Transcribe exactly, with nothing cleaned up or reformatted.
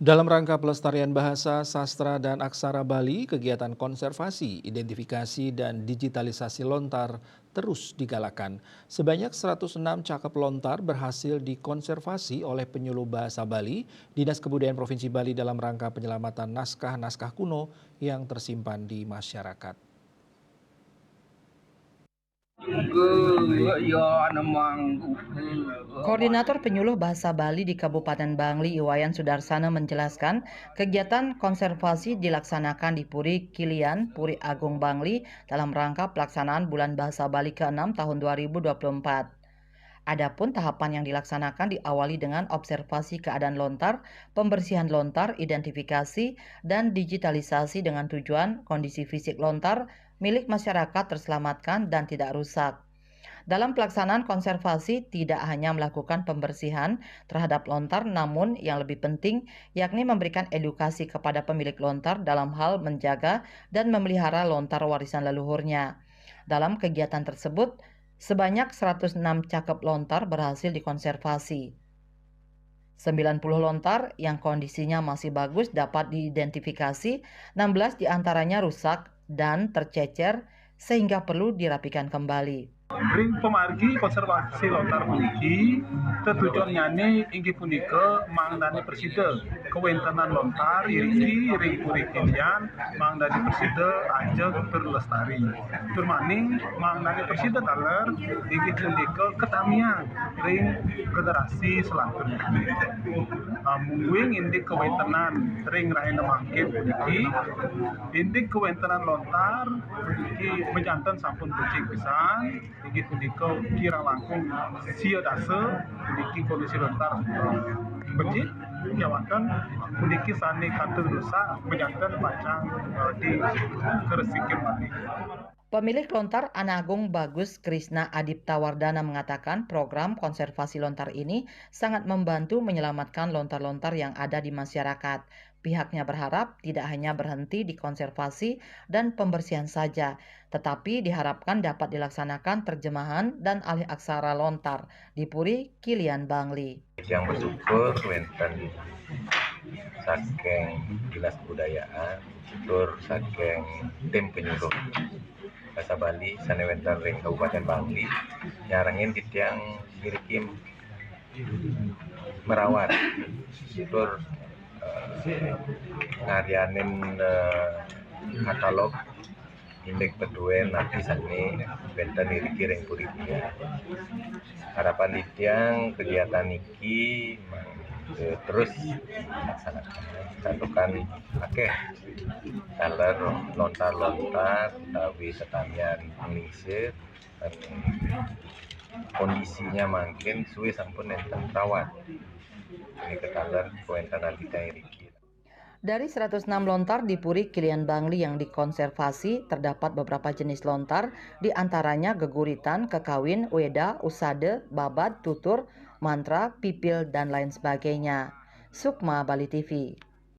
Dalam rangka pelestarian bahasa, sastra, dan aksara Bali, kegiatan konservasi, identifikasi, dan digitalisasi lontar terus digalakkan. Sebanyak seratus enam cakep lontar berhasil dikonservasi oleh penyuluh bahasa Bali, Dinas Kebudayaan Provinsi Bali, dalam rangka penyelamatan naskah-naskah kuno yang tersimpan di masyarakat. Koordinator Penyuluh Bahasa Bali di Kabupaten Bangli, Iwayan Sudarsana, menjelaskan, kegiatan konservasi dilaksanakan di Puri Kilian, Puri Agung Bangli, dalam rangka pelaksanaan Bulan Bahasa Bali keenam tahun dua ribu dua puluh empat. Adapun tahapan yang dilaksanakan diawali dengan observasi keadaan lontar, pembersihan lontar, identifikasi, dan digitalisasi dengan tujuan kondisi fisik lontar milik masyarakat terselamatkan dan tidak rusak. Dalam pelaksanaan konservasi, tidak hanya melakukan pembersihan terhadap lontar, namun yang lebih penting yakni memberikan edukasi kepada pemilik lontar dalam hal menjaga dan memelihara lontar warisan leluhurnya. Dalam kegiatan tersebut, sebanyak seratus enam cakep lontar berhasil dikonservasi. Sembilan puluh lontar yang kondisinya masih bagus dapat diidentifikasi, enam belas diantaranya rusak dan tercecer sehingga perlu dirapikan kembali. Ring pamargi konservasi lontar puniki, tetujonnyane inggih punika mangdane prasida kawentenan lontar iriki ring Puri Kilian mangdane prasida ajeg tur lestari. Tur malih mangdane prasida taler inggih punika katamiang ring generasi selanturnya. Ah, mungguing indik kawentenan ring rahina mangkin puniki, indik kawentenan lontar puniki majanten sampun becik pisan, inggih punika kirang langkung sia dasa puniki kondisi lontar becik, kewanten puniki sane kantun rusak majanten pacang, eh, dikeresikin malih. Pemilik lontar, Anagung Bagus Krisna Adipta Wardana, mengatakan program konservasi lontar ini sangat membantu menyelamatkan lontar-lontar yang ada di masyarakat. Pihaknya berharap tidak hanya berhenti di konservasi dan pembersihan saja, tetapi diharapkan dapat dilaksanakan terjemahan dan alih aksara lontar di Puri Kilian Bangli. Yang bersyukur wenten saking Dinas Kebudayaan, tur saking tim penyuluh bahasa Bali sane wenten ring Kabupaten Bangli nyarengin titiang iriki merawat tur, eh, ngaryanin, eh, katalog indik paduen napi sane wenten iriki ring Puri Kilian. Harapan titiang kegiatan niki mangda terus dilaksanakan santukan akeh taler lontar-lontar utawi tetamian panglingsir, kondisinya mangkin suwe sampun nenten rawat. Ini ketaler kewenten alita iriki. Dari seratus enam lontar di Puri Kilian Bangli yang dikonservasi, terdapat beberapa jenis lontar, di antaranya geguritan, kekawin, weda, usada, babad, tutur, mantra, pipil, dan lain sebagainya. Sukma, Bali T V.